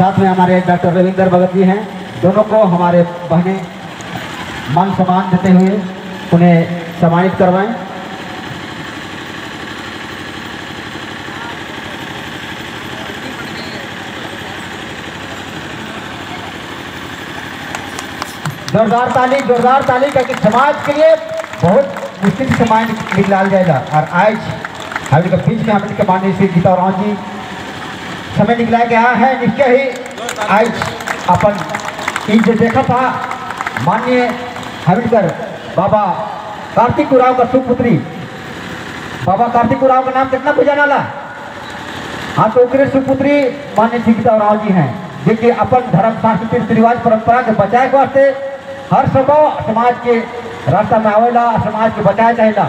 साथ में हमारे डॉक्टर रविंद्र भगत जी हैं। दोनों को हमारे बहनें मान सम्मान देते हुए उन्हें सम्मानित करवाएं। जोरदार ताली, जोरदार ताली, क्योंकि समाज के लिए बहुत मुश्किल से समाज निकलाल जाएगा। और आज हम के बीच में हमने के माननीय श्री गीता उरांव जी समय निकला गया है। निश्चय ही आज अपन इन जो देखा था माननीय हमिलकर बाबा कार्तिक उरांव का सुपुत्री, बाबा कार्तिक उरांव का नाम कितना को जाना ला, हाँ तो उनके सुपुत्री माननीय श्री गीता उरांव जी हैं, जो कि अपन धर्म संस्कृति रीति रिवाज परंपरा के बचाए के वास्ते हर समय समाज के रास्ता में आवेला, समाज के बचाए चाहेला।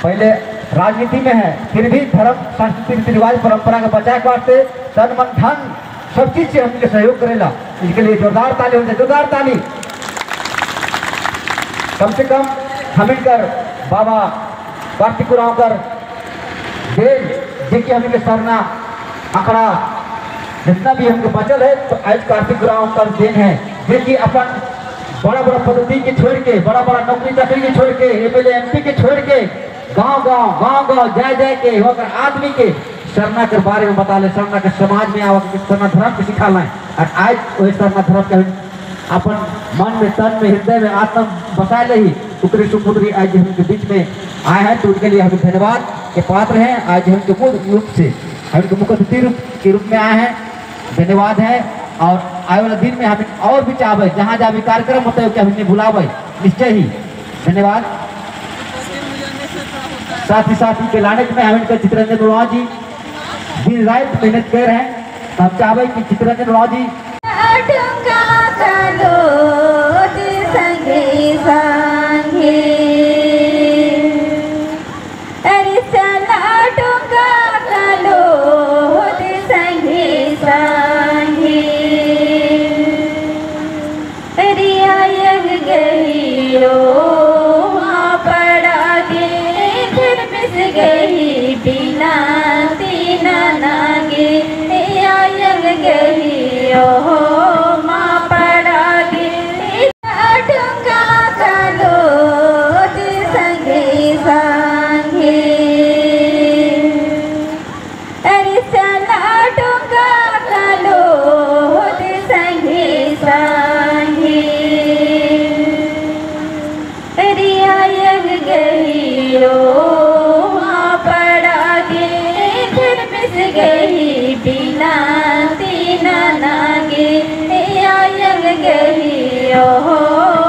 पहले राजनीति में है, फिर भी धर्म संस्कृति रीति रिवाज परंपरा के बचाए के वास्ते तन मन धन सब चीज से हमके सहयोग करेला। इसके लिए जोरदार ताली होने, जोरदार ताली। कम से कम हमिलकर बाबा कार्तिक उरांव कर देव जी की हमें सरना आंकड़ा जितना भी हमको बचल है तो आज कार्तिक उरांव कर then है, जो कि अपन बड़ा बड़ा पद्धति के छोड़ के, बड़ा बड़ा नौकरी चाकरी के छोड़ के, एमएलए एमपी के छोड़ के गांव गांव गांव गांव जाए जाए के होकर आदमी के सरना के बारे में बता ले, सरना के समाज में आवा के सरना धर्म के सिखा लाए। और आज वही सरना धर्म के अपन मन में तन में हृदय में आत्मा बसा ले ही उकरे सुपुत्री आज हम के बीच में आए हैं, तो उनके लिए हम धन्यवाद के पात्र हैं। आज हम के मूल रूप से हम मुख्य अतिथि रूप के रूप में आए हैं, धन्यवाद है। और आने वाले दिन में हम और भी चाहे जहाँ जहाँ भी कार्यक्रम होता है हमने बुलावे निश्चय ही धन्यवाद। साथ ही साथ इनके लाने में हम इनका चित्ररंजन उरांव जी दिन रात मेहनत कर रहे हैं, तो हम चाहे कि चित्ररंजन उरांव जी बिना तीना नागे आयंग गही ओ।